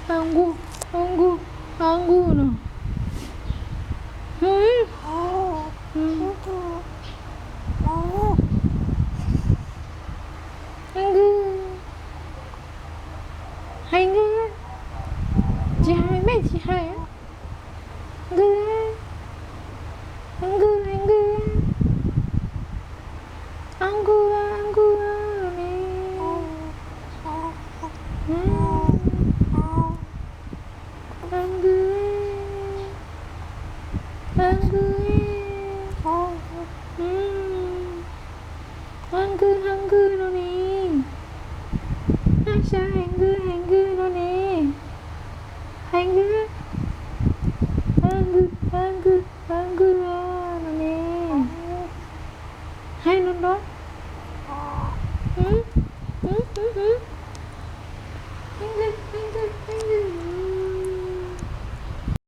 Nkuj, nkuj, nkuj no. Nkuj, hais nkuj, tsis hais, mej tsis hais. Nkuj, nkuj, nkuj, nkuj ne. Nkuj, nkuj, nkuj, nkuj no ne. Naj sab hais nkuj, hais nkuj no ne. Hais nkuj, nkuj, nkuj no ne. Hais no nrov.